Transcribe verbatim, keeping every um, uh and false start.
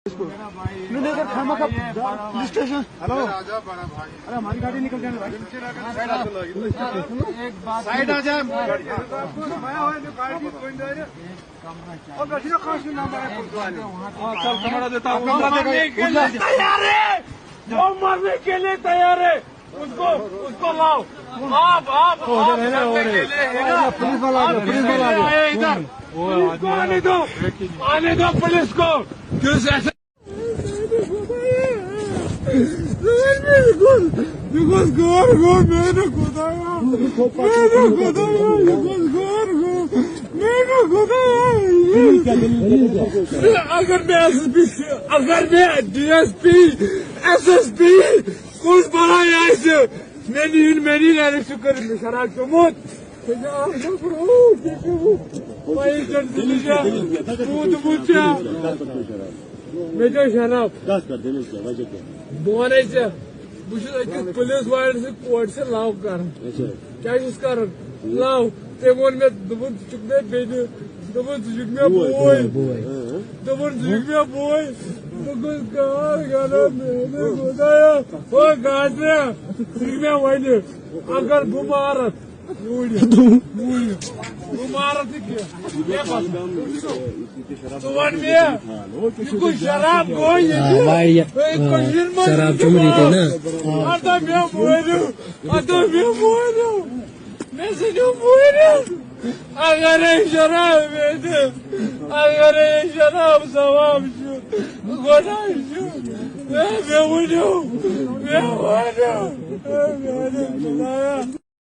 इसको। नहीं, नहीं, सर, खामा का पुलिस स्टेशन। हेलो। अरे, हमारी गाड़ी निकल जाने भाई। साइड आ जाए। और बैठिए, कौन सी नाम है? हाँ, चल, कमरा देता हूँ, कमरा देता हूँ। तैयार है, वो मरने के लिए तैयार है। उसको, उसको लाओ। आप, आप, आप मरने के लिए है ना? पुलिस वाला आ गया, पुलिस वाला आ गया। आए इधर। पुलिस को आने दो, आने दो पुलिस को। क्यों ऐसा? Because God, God, मैंने खुदाया, मैंने खुदाया, because God, God, मैंने खुदाया। अगर मैं एसएसपी, अगर मैं डीएसपी, एसएसपी, कुछ बड़ा ऐसे, मैंने, मैंने लाने शुक्र, शराब चमोत। مےٚ چیٚے شراب۔ کَتھ پٮ۪ٹھ؟ دٔلیٖل کیٛاہ؟ وجہ کیٛاہ؟ بہٕ وَنے ژےٚ، بہٕ چھُس أکِس پُلیٖس والٮ۪ن سۭتۍ کورِ سۭتۍ love کران۔ اچھا۔ کیٛاہ چھُس کران؟ Love۔ تٔمۍ ووٚن مےٚ، دوٚپُن، "ژٕ چھُکھ مےٚ بیٚنہِ؟" دوٚپُن، "ژٕ چھُکھ مےٚ بوے۔" بوے۔ دوٚپُن، "ژٕ چھُکھ مےٚ بوے؟" بہٕ گوٚژھ گاو کران، میٛانہِ خۄدایا۔ او گاسریا، ژٕ چھُکھ مےٚ وَنہِ، اگر بہٕ مارَتھ، یوٗرۍ یہِ۔ یوٗرۍ یہِ۔ بہٕ مارَتھ یہِ کینٛہہ۔ کیٛاہ پَتہٕ؟ ژٕ وَن مےٚ، یہِ کُس شراب گوٚو ییٚتہِ؟ آ، واریاہ۔ ہے، آ، کٔشیٖرِ منٛز شراب چھُ چوٚمُت ییٚتہِ، نہ؟ ہَتہ مےٚ مٲرِو، ہَتہ مےٚ مٲرِو، مےٚ سۭتۍ مٲرِو۔ اگرے شراب ییٚتہِ، اگرے شراب ثواب چھُ، گۄناہ چھُ، ہے، مےٚ ؤنِو، مےٚ ؤنِو، ہے، میٛانہِ خۄدایا۔